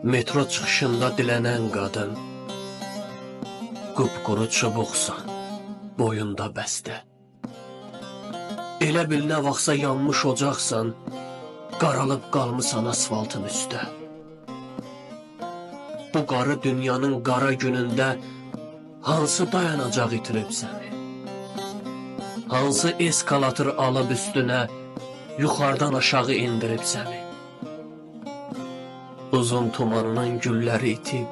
Metro çıxışında dilənən qadın, qupquru çubuqsan, boyunda bəstə. Elə bil nə vaxtsa yanmış ocaqsan, qaralıb qalmısan asfaltın üstə. Bu qarı dünyanın qara günündə hansı dayanacaq itirib səni? Hansı eskalator alıb üstünə, yuxarıdan aşağı indirib səni? Uzun tumanının gülləri itib,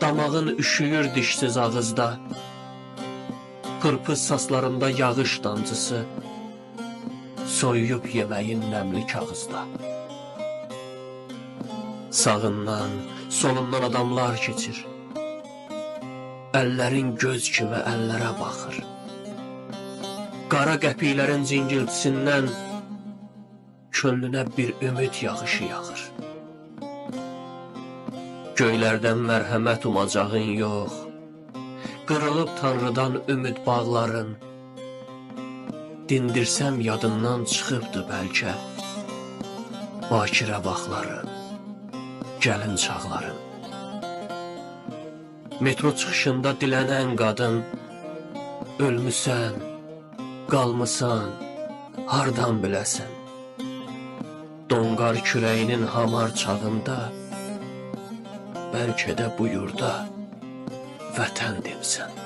damağın üşüyür dişsiz ağızda, pırpız saslarında yağış damcısı, soyuyub yeməyin nəmli kağızda. Sağından, solundan adamlar keçir, əllərin göz kimi əllərə baxır. Qara qəpiklərin cingiltisindən könlünə bir ümid yağışı yağır. Göylərdən mərhəmət umacağın yox, qırılıb Tanrıdan ümid bağların. Dindirsəm yadından çıxıbdı bəlkə bakirə vaxtların, gəlin çağların. Metro çıxışında dilənən qadın, ölmüsən, qalmısan, hardan biləsən? Donqar kürəyinin hamar çağında, bəlkə də bu yurda vətən demsən.